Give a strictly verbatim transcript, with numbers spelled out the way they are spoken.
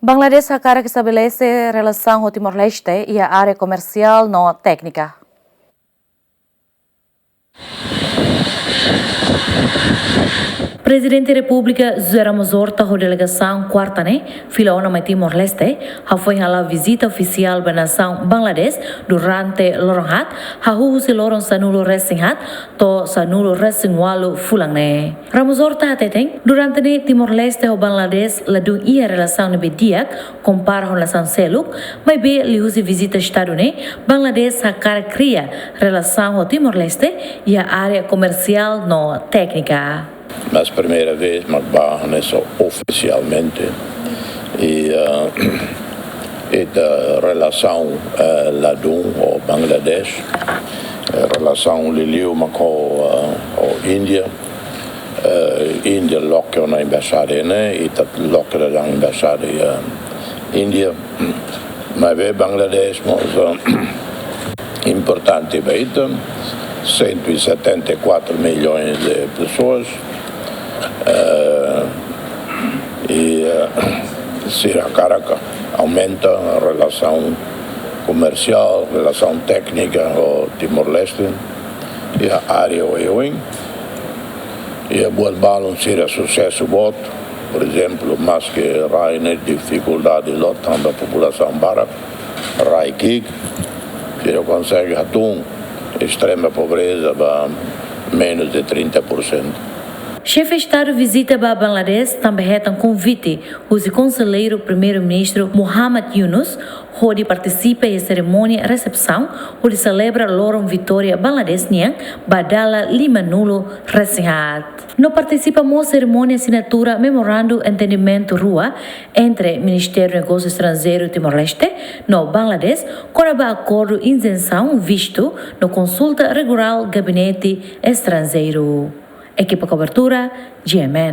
Bangladesh hakarak estabelese relasaun ho Timor-Leste iha área komersiál no téknika. Prezidente Repúblika José Ramos Horta ho delegasaun kuarta ne'e fila ona mai Timor-Leste, hafoin hala'o vizita ofisiál ba nasaun Bangladesh durante loron haat, hahú husi loron sanulu-resin-haat to'o sanulu-resin-ualu fulan ne'e. Ramos Horta hateten, durante ne'e Timor-Leste ho Bangladesh ladún iha relasaun ne'ebé di'ak kompara ho nasaun seluk, maibé liuhusi vizita Estadu ne'e, Bangladesh hakarak kria relasaun ho Timor-Leste iha área komersiál no téknika. Mas primeira vez mak bá hanesan ofisialmente. I, eh, ita relasaun, eh, ladún ho Bangladesh, eh, relasaun liuliu mak ho, eh, ho Índia. Eh, Índia loke ona embaixada ne'e, ita loke daudaun embaixada iha Índia. Maibé Bangladesh mós, eh, importante ba ita, cento e setenta e quatro milhões de pessoas. Eh, i, eh, sira hakarak aumenta relasaun komersiál, relasaun téknika ho Timor-Leste, iha área oioin. Iha buat balun sira susesu boot, por ezemplu, maske rai ne'e difikuldade loos tanba populasaun barak, rai ki'ik, sira konsege hatún estrema pobreza ba menus de trinta por cento. Xefe Estadu vizita ba Bangladesh tanba hetan konvite husi Konselleiru Primeiru-Ministru Muhammad Yunus, hodi partisipa iha serimónia resepsaun, hodi selebra loron vitória Bangladesh nian ba dala limanulu-resin-haat. No partisipa mós serimónia asinatura memorandu entendimentu rua entre Ministériu Negósiu Estranjeiru Timor-Leste no Bangladesh, kona-ba akordu izensaun vistu no konsulta regulár gabinete estranjeiru. Ekipa kobertura, G M N.